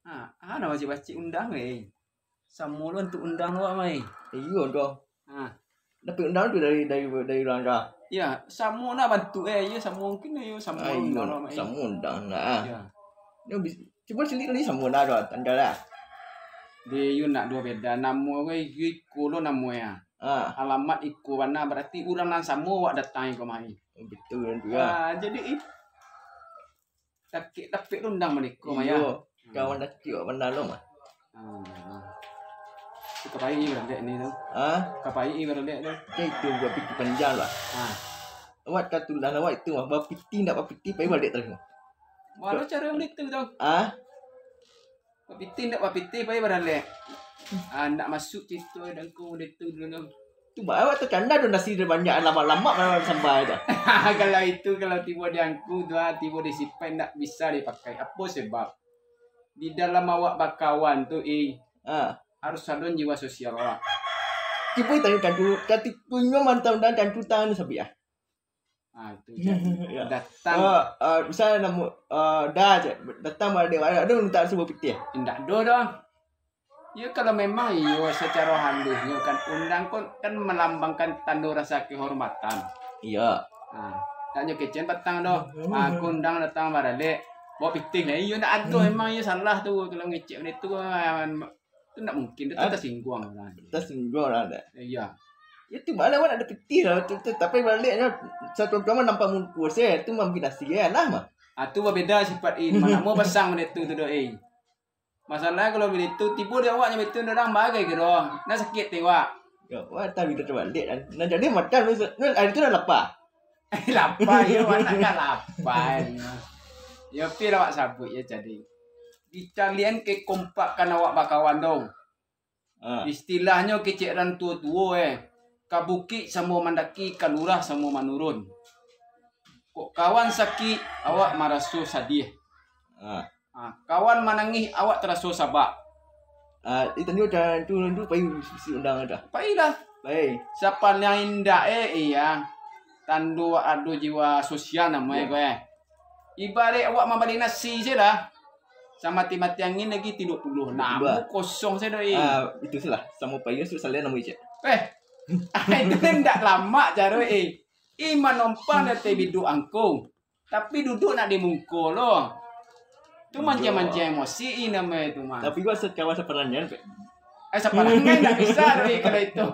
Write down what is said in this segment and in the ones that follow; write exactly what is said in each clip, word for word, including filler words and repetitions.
Ha, ha, nak bacik-bacik undang, eh. Samo lo untuk undang awak, mai. Iyo, doh. Ha. Dapek undang tu dari, dari, dari urang dah. Ya, samo nak bantuk, eh. Iyo, samo mungkin, iyo, samo undang awak, mai. Samo undang lah. Ya. Yo, bis-, cubo sendiri samo dah, doh, tanda lah. Di yo nak duo beda. Namo ko iko lo namo ya. Ha. Alamat iko bana, berarti urang nan samo awak datang iko, mai. Oh, betul tu ya. Ha, jadi, ih, Dakek dapek undang maniko, Maya. Iyo, kawan dakek awak bana lo mah. Ah. Tu ka pai baralek ni tu. Ha? Ka pai baralek tu. Yo itu buek pikir panjang lah. Ha. Awak ka tulah awak itu mah, bapitih ndak bapitih, pai baralek taruih. Baa caro baitu tu? Ha? Bapitih ndak bapitih, pai baralek. Ah, ndak masuak carito dangku baitu dulu. Tu baa awak takana do nasi banyak lamak-lamak malam samba tu. Kalau itu, kalau tibo di angku tu, ah, tibo di sipai ndak bisa dipakai. Apo sebab? Di dalam awak bakawan tu, eh, Ha. harus ado jiwa sosial awak. Cubo tanyo tantu, katikonyo mantau dan tantu tangan sabiah. Ah, itu jadi. Ya. Datang. Ah, ah, misal namo, ah, dah je, datang baralek, ado mintak suruh pitih? Indak ado doh. Ya, kalau memang iyo, secara halusnyo kan, undang ko kan melambangkan tando rasa kehormatan. Iya. Ah, tak nyo kecekan patang doh. Hmm. Ah, ko undang datang baralek, bawa pitih lah. Iyo, ndak ado, hmm, emang iyo salah tu, kalau ngecek benda tu, ah, tu ndak mungkin, tu Ah, tersinggung orang. Tersinggung orang dah. Iya. Ya, tu baa awak ndak ado pitih lah, tu, tu, tapi baraleknyo, satu-satu nampak muko se, tu mambinasi, ya lah mah. Ah, tu babeda sifat, eh, mano mau pasang benda tu, tu doh, eh. Masalah kalau baitu, tibo di awaknyo baitu, urang bagai ke doh. Nah, sakik tu awak. Yo, wah, tapi tu coba lihat kan. Nah, jadi makan, hari tu dah lapar. Lapar, yo, anak kan lapar. Yo, pi lah awak sabuik, yo, jadi. Dicalian kekompakan awak bakawan tu. Ha. Istilahnyo kecek urang tuo-tuo, eh. Ka bukik samo mandaki, ka lurah samo manurun. Kok kawan sakik, awak maraso sadiah. Ha. Ha, kawan manangih, awak taraso sabak. Ah, eh, tanyo dah tu, tu pai bisi undang dah. Pailah. Pai. Sapaliang indak, eh, iya. Tando ado jiwa sosial namo, ya, ko, eh. Ibarat awak mambali nasi se lah. Samati-mati angin lagi tigo puluah. Tigo puluah. Namo kosong se doh, eh. Ah, itu se lah. Samo pai, sudah salian namo ijek. Eh. Itu kan ndak lamak caro, eh. Ih, manompang di ateh biduk angku. Tapi duduk nak di muko lo. Tu mancing-mancing emosi, ih, namo itu mah. Tapi gua sekawan saparangan, Pek. Eh, saparangai ndak bisa doh, ih, kalau itu.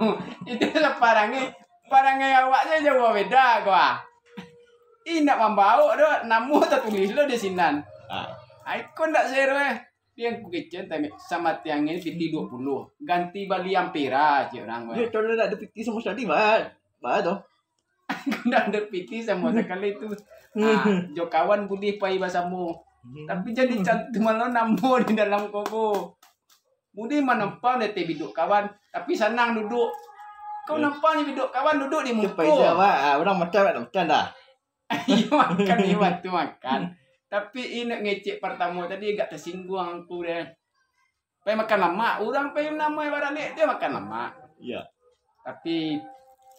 Itu saparangai, parangai awak se jauah beda, gua. Ih, ndak mambaok doh, namo tatulih lo di sinan. Ah. Ai, ko ndak sero, eh. Dia ku kecen, tapi samati angin pitih duo puluah. Ganti bali ampera, cek urang, gua. Yo, kalau ndak ado pitih samo sakali, ba, ba tu. Ndak ado pitih samo sakali tu. Ah, jo kawan buliah pai basamo. Hmm. Tapi jadi cantu malah namo di dalam koko. Buliah manompang di ateh biduk kawan, tapi sanang duduk. Kau, eh, nompang di biduk kawan, duduk di muko. Pai se awak, ah, urang makan, awak ndak makan dah. Iyo makan, iyo bantu makan. Tapi indak ngecek partamo tadi agak tasingguang aku deh. Pai makan lamak, urang pai namo baralek tu makan lamak. Iya. Tapi,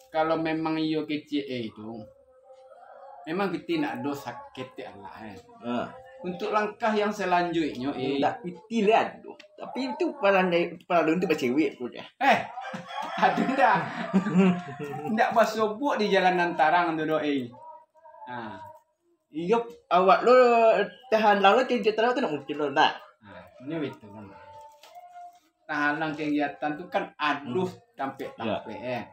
kalau memang iyo kecek, eh, itu, memang pitih ndak ado sakik alah, eh. Ha. Untuk langkah yang selanjutnyo, eh. Ndak pitih lah, aduh. Tapi itu parangai, parangai untuk bacewek tu dah. Eh, aduh dah. Ndak basobok di jalanan tarang tu doh, eh. Ha. Iyo, awak lo tahalang lo, cincin tahalang tu nak mungkin lo, nak. Ha, ini betul kan. Tahalang kegiatan tu kan aduh, hmm, tampek-tampek, ya, eh.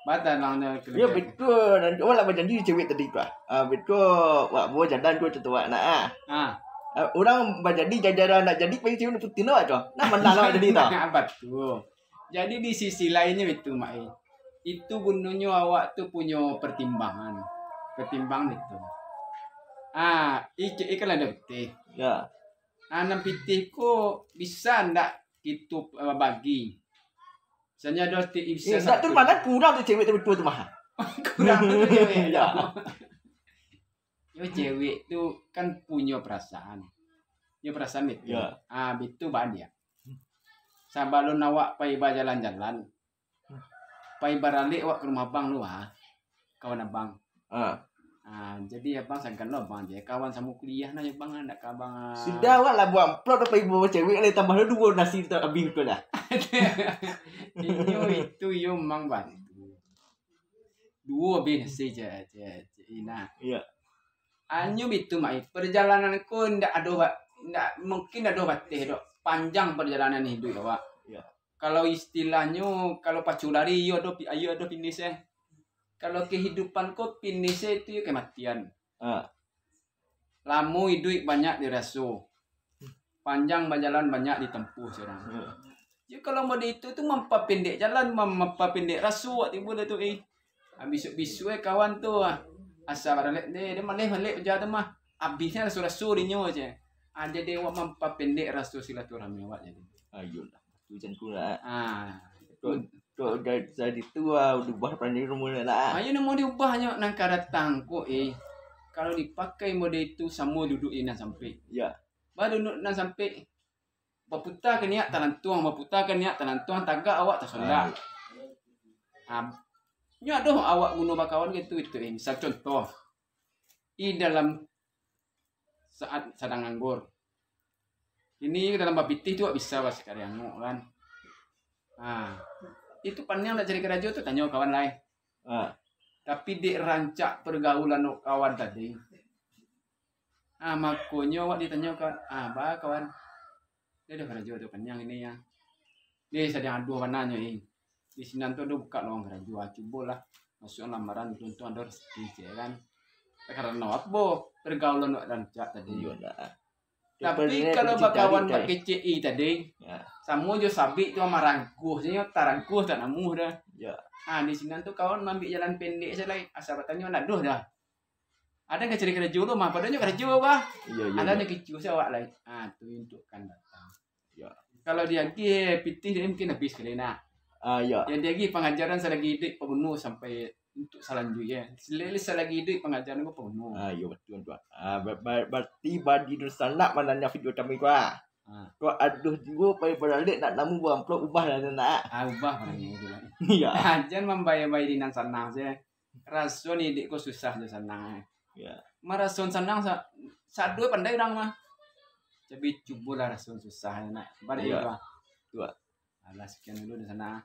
Batahalang nyo. Yo, kegiatan. Betul. Nanti awak lah bajanji cewek tadi tu lah. Ah, betul. Wak bo jalan tu, tu, tu, wak nak, ah. Ha. Ah, urang bajanji jajaran nak jadi, pai cewek nak putin awak tu. Nah, manang awak jadi tu. Nah, betul. Jadi, di sisi lainnyo itu, Mak, eh, itu gunonyo awak tu punyo pertimbangan. Pertimbangan itu. Ah, ik-, ikan lah ado pitih. Ya. Ah, nan pitih ko bisa ndak kito, eh, bagi? Misalnyo ado ti-, bisa eh, ndak tu satu. Mana kurang tu cewek tu betul tu, mah. Kurang tu cewek. Ya. Yo, cewek tu kan punyo perasaan. Punyo perasaan itu. Ya. Ah, bitu ba dia. Sabalun awak pai bajalan-jalan, pai baralek awak ka rumah abang lu, ah. Kawan abang. Ah. Ah, jadi abang sagan lo abang je. Kawan samo kuliah nah abang, ndak ka abang, ah. Sudah awak lah buat amplop dapat ibu cewek lah, tambah duo nasi tu abih tu lah. Inyo itu yo mang bantu. Duo abih nasi je, je, je. Nah. Iya. Anyo bitu mai perjalanan ko ndak ado ba-, ndak mungkin ado bateh dok. Panjang perjalanan hidup awak. Iya. Kalau istilahnyo, kalau pacu lari iyo ado pi-, iyo ado finish eh. Kalau kehidupan ko finish eh itu yo kematian. Ah. Lamo iduik banyak diraso. Panjang bajalan banyak ditempuh surang. Hmm. Jadi kalau mode itu tu mampapendek jalan, mam- mampapendek raso awak tibo dah tu eh. Habis bisuk eh kawan tu ah. Asa baralek deh, dia maleh balik ujar tu mah. Habisnya raso-raso dinyo je. Ah, jadi awak mampapendek raso silaturahmi awak jadi. Ayolah. Tu macam tu lah. Ah. Kok dari tadi tu ah, udah ubah pandai rumah lah. Ayo namo diubah nyo nang ka datang ko eh. Kalau dipakai mode itu samo duduk di nan sampik. Ya. Ba duduk nan sampik. Baputa ka niat talantuang, baputa ka niat talantuang, tagak awak tasondak. Ah. Nyo ado awak guno bakawan gitu itu eh. Misal contoh. Di dalam saat sadang anggur. Ini dalam bapitih tu awak bisa bah sakali angok kan. Ah. Itu paniang nak cari karajo tu tanyo kawan lai. Ah. Tapi dek rancak pergaulan awak kawan tadi. Ah, makonyo awak ditanyo kawan, ah, ba kawan. Dia ado karajo tu paniang ini ya. Dia sadang aduah bana nyo eh. Di sinan tu ado buka lowongan karajo, ah, cubolah masuk lamaran tu, untuang ado rezeki cek kan. Karano apo? Pergaulan awak rancak tadi. Iyo lah. Tapi kalau bakawan bakecek i tadi, Ya. Samo jo sabik tu marangkuh, sajo tarangkuh tak namuh dah. Ya. Ha, di sinan tu kawan maambiak jalan pendek sajo lai. Asa batanyo nak doh dah. Ada nggak cari karajo lu mah? Padahal nyo karajo bah. Iya, iya. Ada Iya. Nyo kicu sajo awak lai. Ha, tu untukan datang. Ya. Kalau diagih pitih dia mungkin habis kali nak. Ah, ya. Yang diagih pangajaran salagi iduik paguno sampai untuk salanjuiknyo. Selili salagi iduik pangajaran ko paguno. Ah, iya betul tuan. Ah, ber- ber- berarti badi dunsanak mananya video kami ko ah. Ah. Ko aduh juo pai baralek nak namu buah amplop ubah lah nak. Ah, ubah barang itu lah. Iya. Ah, jan mambayar-bayar di nan sanang sajo. Raso ni iduik ko susah jo sanang. Ya. Maraso sanang sa sado pandai urang mah. Tapi cubolah raso susah nak. Balik Iya. Itu ah. Itu ah. Alah, sekian dulu di sana.